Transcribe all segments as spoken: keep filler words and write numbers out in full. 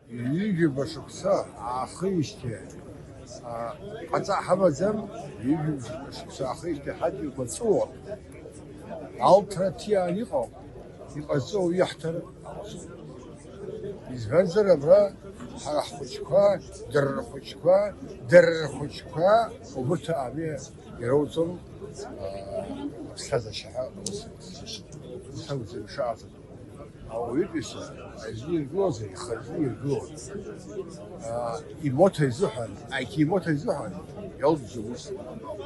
Ҩажәаба шықәса аахижьҭеи, а, ҟаҵа ҳамаӡам, ҩажәаба шықәса аахижьҭеи ҳадгьылқәа ҵәыуон. Алҭра ҭиаан иҟоуп, иҟазҵо уи иаҳҭар аҟаҵоуп. Избанзар, абра ҳара ҳхәыҷқәа, дара рхәыҷқәа, дара рхәыҷқәа, убырҭ ами ироуӡом, а, аԥсҭазаашьа ҳәа ус, ус, ус акәӡам ишаҟаҵатәу. Ауаҩытәыҩса аӡәы иргылозар, ихазы иргылон. А, имоҭа изыҳәан, аиҭимоҭа изыҳәан иалҵыз ус.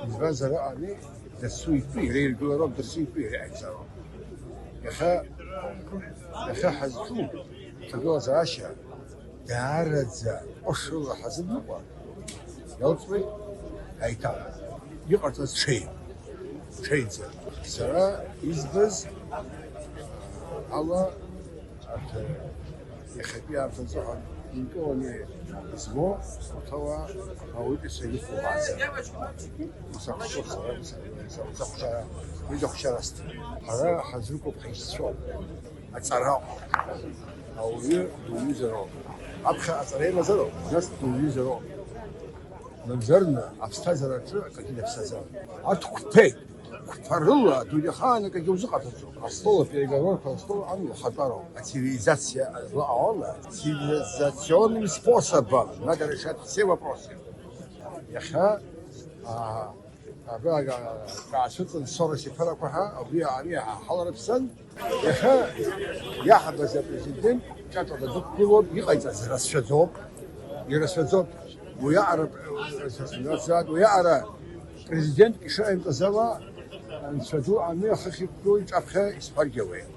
Избанзар, аҟами дасу итәы иара иргылароуп, дасу итәы иара иҟаиҵароуп. Иахьа, иахьа ҳазҿу ҭагылазаашьа даараӡа ҟәышрала ҳазымныҟәа, иалҵуеит аиҭаҳәа. Иҟарҵаз ҽеим, ҽеимзар. Сара избаз ала, арҭ иахьатәи аамҭазы ҳәа инкыланы измоу урҭ ауаа ауаҩытәыҩса ирыхәлаанӡа. Ус ахәшьоуп сара, ус, ус ахәшьара, уи ахәшьара асҭеит. Ҳара ҳазрықәуп ҳаишьцәоуп. Аҵара ауп. Ауаҩы дуаҩызароуп. Аԥхьа аҵара имазароуп, нас дуаҩызароуп. Мамзарны аԥсҭазаара аҿы акгьы даԥсаӡам. Арҭ қәԥеит. Қәԥарыла адунеихаан акгьы узыҟаҵаӡом. Астол, апереговорқәа астол амҩа хатәароуп. Ацивилизациа злаҟоу ала, цивилизационным способом надо решать все вопросы. Иахьа, а, абра, а, даацәыҵын Сорос иԥарақәа ҳәа, абри ами ҳаларыԥсан. Иахьа иаҳбаз апрезидент ҿаҿаҟа дықәгылоуп, иҟаиҵаз рацәаӡоуп, ирацәаӡоуп. Уиаҟара, уиаҟара президентк ишыҟаимҵаз ала, Анцәа ду амҩа ахы ахьықәгылоу иҿаԥхьа исҳәаргьы ауеит.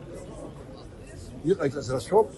Иҟаиҵаз рацәоуп,